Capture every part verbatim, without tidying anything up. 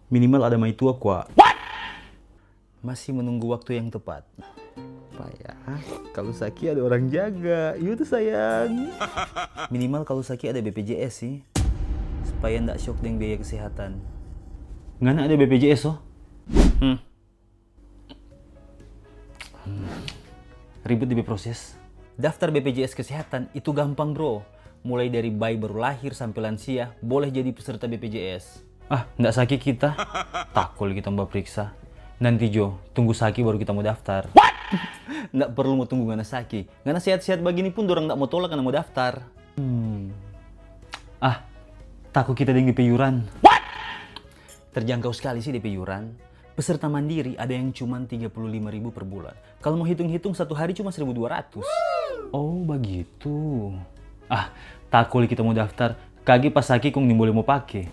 Minimal ada maitua kwa. Masih menunggu waktu yang tepat. Apa ya? Kalau saki ada orang jaga. Iyo tuh sayang. Minimal kalau saki ada B P J S sih. Supaya ndak syok deng biaya kesehatan. Ngana ada B P J S oh? Hmm. Hmm. Ribet di proses. Daftar B P J S kesehatan itu gampang bro. Mulai dari bayi baru lahir sampe lansia boleh jadi peserta B P J S. Ah, ndak saki kita. Tako lei kita mo bapriksa. Nanti jo, tunggu saki baru kita mo daftar. Ndak perlu mo tunggu ngana saki. Ngana sehat-sehat bagini pun dorang ndak mo tolak ngana mo daftar. Hmm. Ah, tako kita deng depe yuran. Terjangkau skali sih depe yuran. Peserta mandiri ada yang cuman tiga puluh lima ribu per bulan. Kalau mo hitung-hitung satu hari cuma seribu dua ratus. Oh, bagitu. Ah, tako lei kita mo daftar. Kage pas saki kong nimbole mo pake.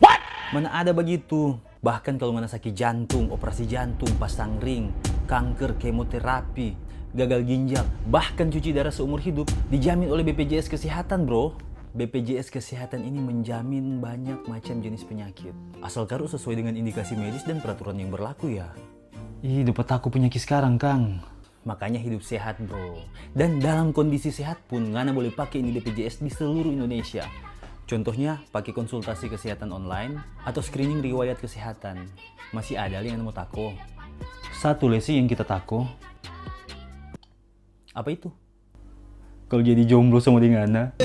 Mana ada bagitu. Bahkan kalau ngana saki jantung, operasi jantung, pasang ring, kanker, kemoterapi, gagal ginjal, bahkan cuci darah seumur hidup, dijamin oleh B P J S Kesehatan, bro. B P J S Kesehatan ini menjamin banyak macam jenis penyakit. Asal karu sesuai dengan indikasi medis dan peraturan yang berlaku ya. Ih, dapa tako penyakit sekarang, Kang. Makanya hidup sehat, bro. Dan dalam kondisi sehat pun, ngana boleh pake ini B P J S di seluruh Indonesia. Contohnya, pake konsultasi kesehatan online atau screening riwayat kesehatan. Masih ada lei yang mo tako? Satu lei sih yang kita tako. Apa itu? Kalau jadi jomblo sama deng ngana.